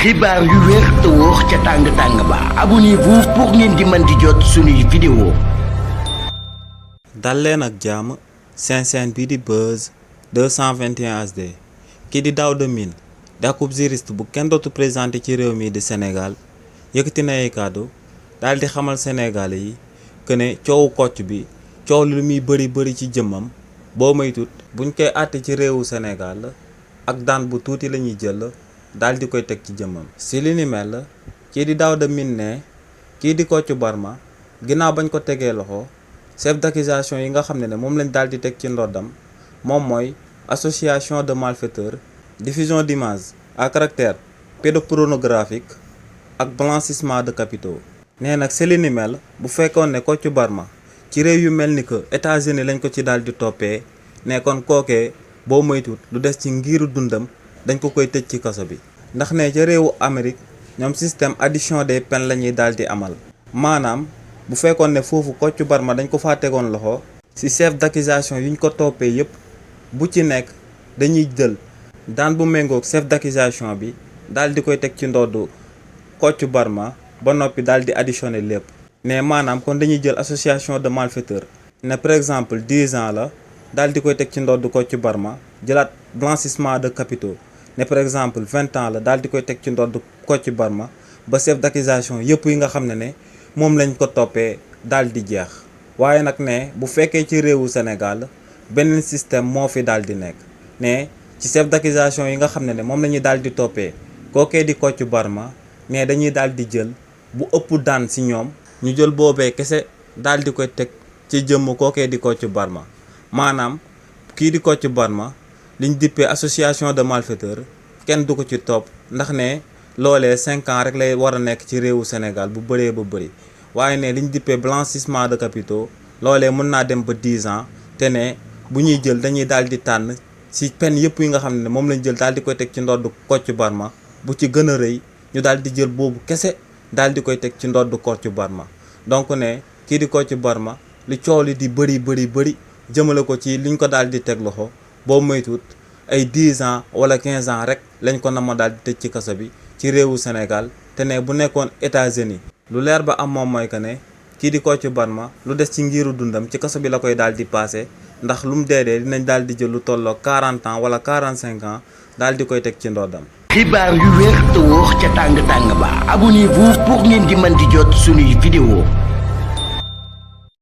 xibaar yu wér te wóor ca tàng-tàng ba abonnez-vous pour ngeen di mën di jot suñuy vidéo. dal leen ak jàmm seen chaîne bii di Buzz 221 HD kii di Daouda Mine di akub juriste bu kenn dootu présenté ci réew mi di Sénégal yëkkati na ay kàddu daal di xamal Sénégalais yi que ne coowu Kocc bi coow lu muy bëri ci jëmmam boo moytut buñ koy àtte ci réewu Sénégal ak daan bu tuuti la ñuy jël daal di koy teg ci jëmmam. si li ni mel kii di Daouda Mine ne kii di Kocc Barma ginnaaw bañ ko tegee loxo chef d'accusation yi nga xam ne moom lañ daal di teg ci ndoddam moom mooy association de malfaiteurs, diffusion d'images à caractère pédopornographique ak blanchissement de capitaux. nee nag si li ni mel bu fekkoon ne Kocc Barma ci réew yu mel ni que États-Unis lañ ko ci daal di toppee ne kon kookee boo moytuwut lu des ci ngiru dundam dañ ko koy tëj ci kaso bi. ndax ne ca réewu Amérique ñoom système addition des peines la ñuy daal di amal maanaam bu fekkoon ne foofu Kocc Barma dañ ko faa tegoon loxo ci chef d'accusation yuñ ko toppee yépp bu ci nekk dañuy jël daan bu méngoog chef d'accusation bi daal di koy teg ci ndoddu Kocc Barma ba noppi daal di additionné lépp. mais maanaam kon dañuy jël association de malfaiteurs ne par exemple 10 ans la daal di koy teg ci ndoddu Kocc Barma jëlaat blanchissement de capitaux ne par exemple 20 ans la daal di koy teg ci ndoddu Kocc Barma ba chef d'accusation yëpp yi nga xam ne moom lañ ko toppee daal di jeex. waaye nag ne bu fekkee ci réewu Sénégal beneen système moo fi daal di nekk ne ci chef d'accusation yi nga xam ne moom la ñuy daal di toppee kookee di Kocc Barma ne dañuy daal di jël bu ëpp daan si ñoom ñu jël boobee kese daal di koy teg ci jëmm kookee di Kocc Barma maanaam kii di Kocc Barma liñ dippee association de malfaiteurs kenn du ko ci topp ndax ne loolee 5 ans rek lay war a nekk ci réewu Sénégal bu bëree ba bëri waaye ne liñ dippee blanchissement de capitaux loolee mën naa dem ba 10 ans te ne bu ñuy jël dañuy daal di tànn ci peine yëpp yi nga xam ne moom lañ jël daal di koy teg ci ndoddu Kocc Barma bu ci gën a rëy ñu daal di jël boobu kese daal di koy teg ci ndoddu Kocc Barma. donc ne kii di Kocc Barma li coow li di bëri jëmale ko ci liñ ko daal di teg loxo boo moytuwut ay 10 ans wala 15 ans rek lañ ko nama daal di tëj ci kaso bi ci réewu Sénégal te ne bu nekkoon États-Unis lu leer ba am moom mooy que ne kii di Kocc Barma lu des ci ngiru dundam ci kaso bi la koy daal di passé ndax lu mu dee dinañ daal di jël lu tolloo 40 ans wala 45 ans daal di koy teg ci ndoddam. xibaar yu wér te wóor ca tàng-tàng ba abonnez-vous pour ngeen di mën di jot suñuy vidéo.